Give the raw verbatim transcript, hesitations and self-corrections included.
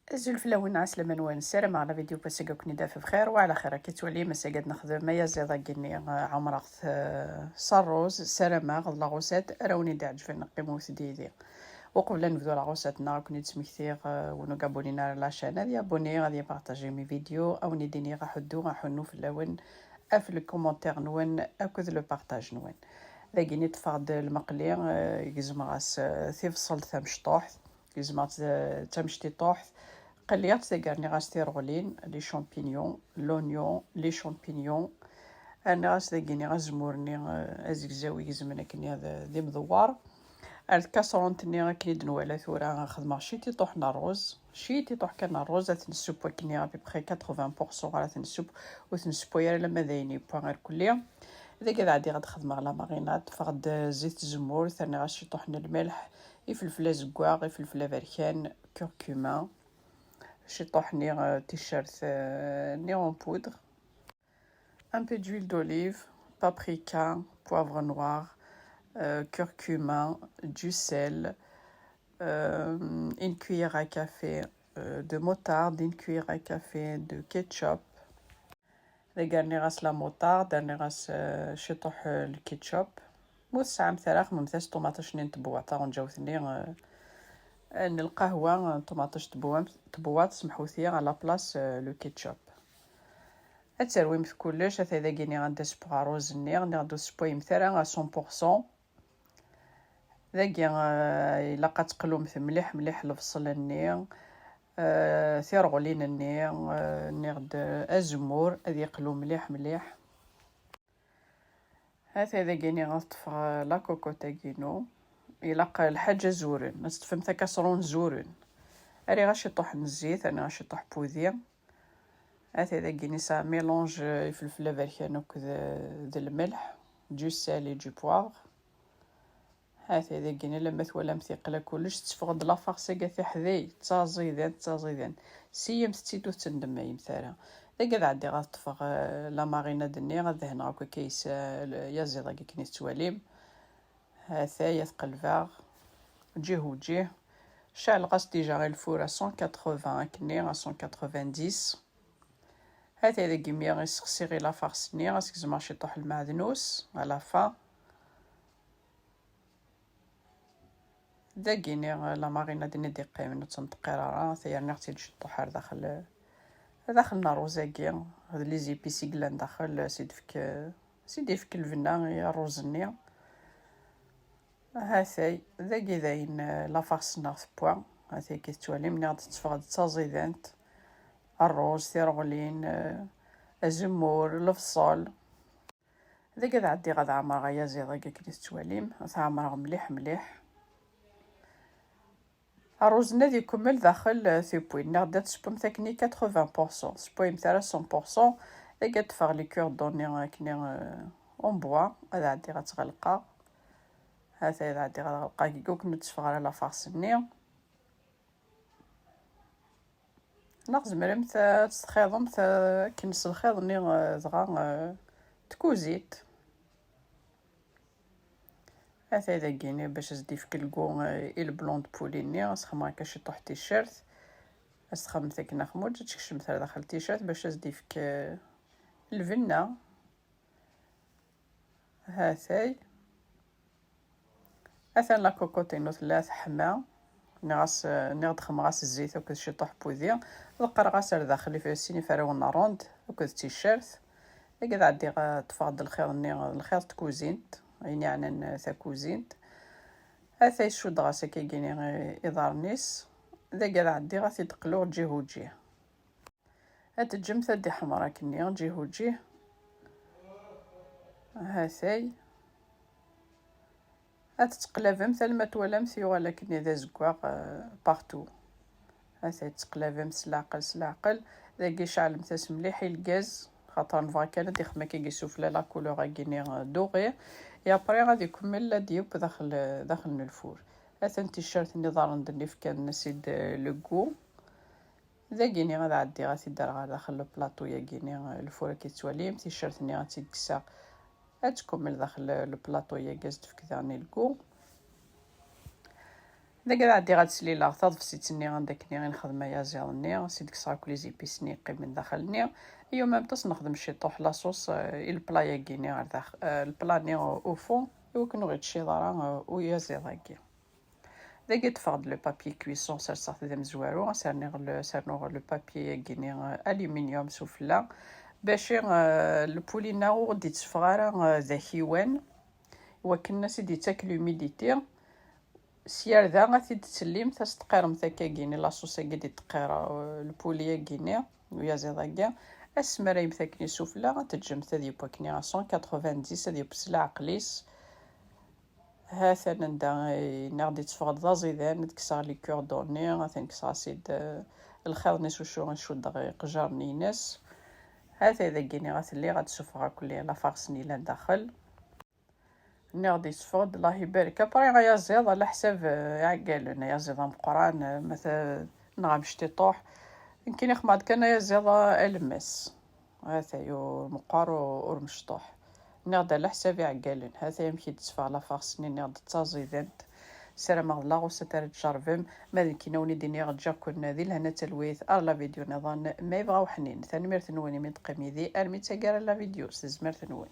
Azul fell-awen, ɛeslama-nwen. Ssarameɣ la vidéo n wass-agi ad ken-id-taf bxir, wa ɛla xir. Akka tettwalim, ass-agi ad nexdem ayaziḍ-agi-nni, eh, ɛemreɣ-t, eh, s rruz. Ssarameɣ d la recette ara wen-id-iɛeǧben, qqimet yid-i. Uqbel ad nebdu la recette-nneɣ, ad ken-id-smektiɣ, eh, win ur abonné ara la chaîne, ad yabuni, ad yapartaji mes vidéos, ad wen-id-iniɣ aḥuddu, aḥunnu fell-awen, af le commentaire-nwen akked le partage-nwen. Dagi-nni ṭṭfeɣ-d lmeqli, eh, gezmeɣ-as, eh, tibṣelt tamecṭuḥt, gezmeɣ-tt d tamecṭiṭuḥt, qelliɣ-tt dagi, rniɣ-as tirɣulin, les champignons, l'oignon, les champignons. Rniɣ-as dagi-nni azemmur-nni, eh, azegzaw i gezmen akken d, d imdewwar. Ar tkasront-nni akken i d-nwala tura, xedmeɣ ciṭiṭuḥ n rruz, ciṭiṭuḥ kan n rruz, ad t-nesseww akken à peu près quatre-vingts pour cent ara t-nesseww, ur t-nesseww ara alamma d ayen yewwa irkelli. Dagi ad ɛeddiɣ ad xedmeɣ la marinade, ṭṭfeɣ-d zzit tzemmurt, rniɣ-as ciṭuḥ n lmelḥ, ifelfel azeggaɣ, ifelfel aberkan, curcuma, ciṭuḥ-nni, euh, ticcert, euh, nni en poudre. Un peu d'huile d'olive, paprika, poivre noir, euh, curcuma, du sel, euh, une cuillère à café, euh, de moutarde, une cuillère à café de ketchup. Dagi rniɣ-as la moutarde, rniɣ-as, euh, ciṭuḥ, euh, le ketchup. Ma ur tesɛamt ara, xedmemt-as ṭumaṭic-nni n tebwaṭ, taɣenǧawt-nni, euh, n lqahwa, euh, ṭumaṭic tebwamt, tebwaṭ, semḥut-iyi, à la place, euh, le ketchup. Ad terwimt kullec, atay dagi-nni ad d-asewweɣ rruz-nni, nniɣ-d ur tessewwayemt ara à cent pour cent. Dagi, euh, ilaq ad teqlumt mliḥ, mliḥ lebṣel-nni, euh, tirɣulin-nni, euh, nniɣ-d azemmur, ad yeqlu mliḥ, mliḥ. Hatay dagi-nni ad ṭṭfeɣ la cocotte-agi-inu. Ilaq lḥaǧa zuren, ad teṭṭfem takasrun zuren. Rriɣ-as ciṭuḥ n zzit, rniɣ-as ciṭuḥ n wudi. Hatay dagi-nni sɛiɣ mélange ifelfel aberkan akked, d lmelḥ, du sel et du poivre. Hatay dagi-nni, lamma twalamt yeqla kullec, tetteffeɣ-d la farce-agi tiḥday, d taẓidant, d taẓidant. Siyyemt-tt-id, ur tettendemmayemt ara. Dagi ad ɛeddiɣ ad ṭṭfeɣ, euh, la marinade-nni, ad dehneɣ akk akka yes, euh, yaziḍ-agi akken i tettwalim. Hatay, ad qelbeɣ ǧih u ǧih. Ceɛleɣ-as déjà i lfur à cent quatre-vingts akkenni, à cent quatre-vingt-dix. Hatay dagi mi i ssexsiɣ i la farce-nni, ad s-gezmeɣ ciṭuḥ lmeɛdnus à la fin. Dagi-nni la marinade-nni d-iqqimen, ur ttneṭqir ara, yerniɣ-tt-id ciṭuḥ ar daxel, daxel n rruz-agi, d les épices i yellan daxel, s i d-ifk, s i d-ifk lbenna i rruz-nni. Hatay, dagi dayen, la farce-nneɣ tewwa. Hatay, akka tettwalim, nniɣ-d tetteffeɣ-d d taẓidant. Rruz, tirɣulin, eh, azemmur, lebṣel. Dagi ad ɛeddiɣ ad ɛemreɣ ayaziḍ-agi akken i tettwalim. Ad t-ɛemreɣ mliḥ, mliḥ. Rruz-nni ad ikemmel daxel, eh, tewwin. Nniɣ-d ad tessewwemt akken quatre-vingts pour cent. Ur tessewwayemt ara cent pour cent. Dagi ad ṭṭfeɣ les cure-dents-nni akken, eh, en bois. Ad ɛeddiɣ ad tt-ɣelqeɣ. Hatay ad ɛeddiɣ ad ɣelqeɣ, dagi ur ken-id-teffeɣ ara la farce-nni. Neɣ tzemremt ad tt-txiḍemt, eh, akken s lxiḍ-nni, eh, dɣa, eh, tkuzint. Atay dagi-nni bac ad s-d-ifk lgu, eh, i le blanc de poulet-nni, ad s-xedmeɣ akka ciṭuḥ ticcert. Ad s-txedmemt akken axmuǧ, ad tkecmemt ar daxel ticcert bac ad s-d-ifk, eh, lbenna. Hatay. Atan la cocotte-inu tella teḥma. Nniɣ-as, nniɣ-d xedmeɣ-as zzit akked ciṭuḥ n wudi. Ḍeqqreɣ-as ar daxel if-, sin iferrawen n rond akked ticcert. Dagi ad ɛeddiɣ, eh, ṭṭfeɣ-d lxiḍ-nni, lxiḍ n tkuzint, ayen yeɛnan, eh, takuzint. Atay cuddeɣ-as akkagi-ni, eh, iḍarren-is. Dagi ad ɛeddiɣ ad t-id-qluɣ ǧih u ǧih. Ad teǧǧemt ad d-iḥmer akkenni, ǧih u ǧih. Hatay. Ad tettqelabemt alma twalamt yuɣal akkenni d azeggaɣ, eh, partout. Hatay tettqelabemt s leɛqel, s leɛqel. Dagi ceɛlemt-as mliḥ i lgaz, xaṭer nebɣa kan ad ixdem akkagi sufella la couleur-agi-ni, eh, doré. Et après ad ikemmel ad yeww daxel, daxel n lfur. Atan ticcert-nni iḍarren d-nni fkan-as-id, eh, le goût. Dagi-ni ad ɛeddiɣ ad t-id-rreɣ ar daxel le plateau-yagi-ni, lfur akka tettwalim, ticcert-nni ad tt-id-kkseɣ, ad tkemmel daxel le plateau-yagi, ad s-d-tefk daɣen le goût. Dagi ad ɛeddiɣ ad slileɣ taḍebsit-nni anda akken i nexdem ayaziḍ-nni, si d-kkseɣ akk les épices-nni yeqqimen daxel-nni. I umamtas nexdem ciṭuḥ la sauce, euh, i le plat-agi-nni ɣer daxel, euh, le plat-nni au fond, i wakken ur ɣ-ittciḍ ara, euh, uyaziḍ-agi. Dagi ṭṭfeɣ-d le papier cuisson, serseɣ-t d amezwaru, as rniɣ le, as rnuɣ le papier-agi-nni, euh, aluminium sufella, bac, euh, le poulet-nneɣ ur d-itteffeɣ ara, euh, d akiwan, wakken as i d-ittak l'humidité. Syar da ad t-id-tellimt, ad s-teqqiremt akkagini, la sauce-agi d-iṭṭeqqir, euh, le poulet-agini, uyaziḍ-agi. Ad s-smarayemt akken isufella, ad teǧǧemt ad yeww akkenni à cent quatre-vingt-dix, ad yeww s leɛqel-is. Ha-t-an anda i nniɣ-d itteffeɣ-d d aẓidan, ad kkseɣ les cordons-nni, ad ten-kkseɣ asid, euh, lxiḍ-nni s ucu i cuddeɣ iqejjaren-ines. Ha-t-a dagini ad t-lliɣ ad d-sufɣeɣ akk la farce-nni yellan daxel. Nniɣ-d yesseffeɣ-d, Allah ibarek. Après ayaziḍ, ɛla ḥsab, eh, iɛeggalen, ayaziḍ ameqqran, eh, mata-, neɣ amectiṭuḥ. Nekkini xedmeɣ-d kan ayaziḍ alemmas. Atay, ur meqqar, ur, ur mecṭuḥ. Nniɣ-d ɛla ḥsab iɛeggalen. Atay amek i d-teffeɣ la farce-nni, nniɣ-d d taẓidant. Ssarameɣ d la recette ara tjerrbem. Ma d nekkini a wen-id-iniɣ ǧǧiɣ-ken di lehna d talwit, ar la vidéo nniḍen ma yebɣa uḥnin. Tanemmirt-nwen imi d-teqqim yid-i armi d taggara n la vidéo, s tezmert-nwen.